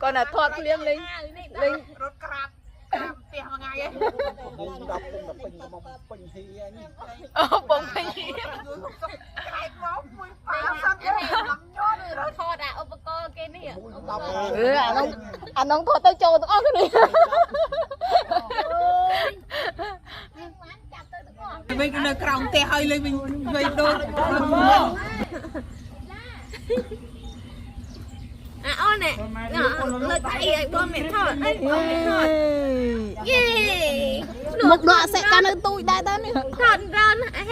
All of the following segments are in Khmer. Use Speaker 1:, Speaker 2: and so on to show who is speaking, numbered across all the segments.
Speaker 1: គាត់តែថតភ្លាមលេងលេង
Speaker 2: រត់ក្រាបក្រាបផ្ទះមួយថ្ងៃឯង
Speaker 3: 10ពងពេញមកពេញហ៊ីនេះ
Speaker 1: អូបងពេញ
Speaker 2: ក្រែកមកមួយប៉ាសិនខ្ញុំញត់
Speaker 4: រត់ថតអាឧបករណ៍គេនេះ
Speaker 1: អឺអានោះអានោះថតទៅចូលទាំងអស់គ្នា
Speaker 2: វិញនៅក្រោមផ្ទះហើយលេងវិញវិញដូច
Speaker 4: អាអូននេះលើកដៃឲ្យបងមេថតឲ្យបងមេថតយេ
Speaker 1: មុខដកសេកានៅទូចដែរតើនេះ
Speaker 4: ថតរនអេ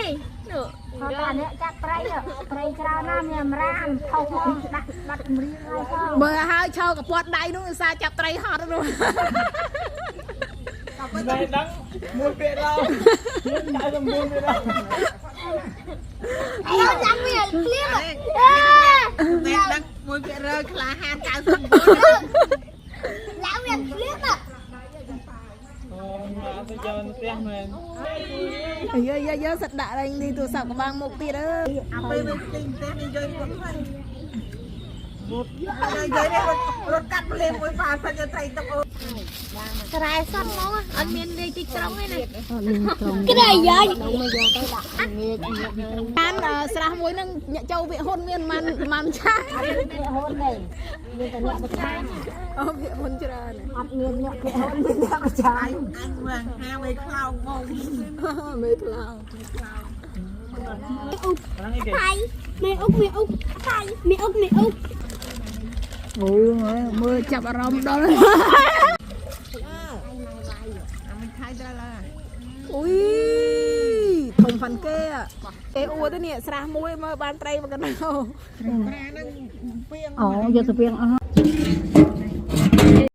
Speaker 4: នោះ
Speaker 5: ថតអានេះចាប់ត្រីត្រីច្រើនណាស់មានអមរាមថោកមកដាក់បាត់ចម្រៀងហើយផង
Speaker 1: មើលហើយឈរកពាត់ដៃនោះឧស្សាហ៍ចាប់ត្រីហត់នោះ
Speaker 6: តែដឹងមួយពាក្យដល់99ពាក្យដល់
Speaker 5: អីចាំវាភ្លាម
Speaker 2: តែដឹង1%ក្លាហាន99
Speaker 5: ឡើងវាភ្លាម
Speaker 6: អូមកទៅយកផ្ទះមែន
Speaker 1: យើយើយើសិតដាក់ឡើងនេះទូរស័ព្ទកំបាំងមុខទៀតអើយ
Speaker 2: អាពេលវិញទិញផ្ទះនេះយកគាត់ហើយរត់យកនេះរត់កាត់ភ្លាមមួយប៉ាសិនយកត្រីទឹកអូ
Speaker 4: ស្រែសតមកអត់មានលេខទីក្រុងទេណា
Speaker 5: ក្តីយាយ
Speaker 1: បានស្រះមួយហ្នឹងញាក់ចូលវាហ៊ុនមានម៉ាន់ម៉ាន់ឆា
Speaker 5: អ្នកហ៊ុនទេមានតែអ្នកប្រឆាំង
Speaker 1: អូវាហ៊ុនច្រើន
Speaker 5: អត់មានអ្នកគេហ៊ុនមានអ្នកប្រឆាំង
Speaker 2: អញមើលហាមេខ្លោងមក
Speaker 1: មេខ្លោង
Speaker 6: ហ្នឹងអីគេ
Speaker 5: ថៃមេអុកមេអុកថៃមេអុកមេអុក
Speaker 1: អូមើលចាប់អារម្មណ៍ដល់
Speaker 2: អាមិនថៃដល់ហើយ
Speaker 1: អុយធំផាន់គេគេអួតនេះស្រះមួយមើលបានត្រីមកកណ្ដោ
Speaker 2: ប្រាហ្នឹងពីង
Speaker 5: អូយកទៅពីងអស់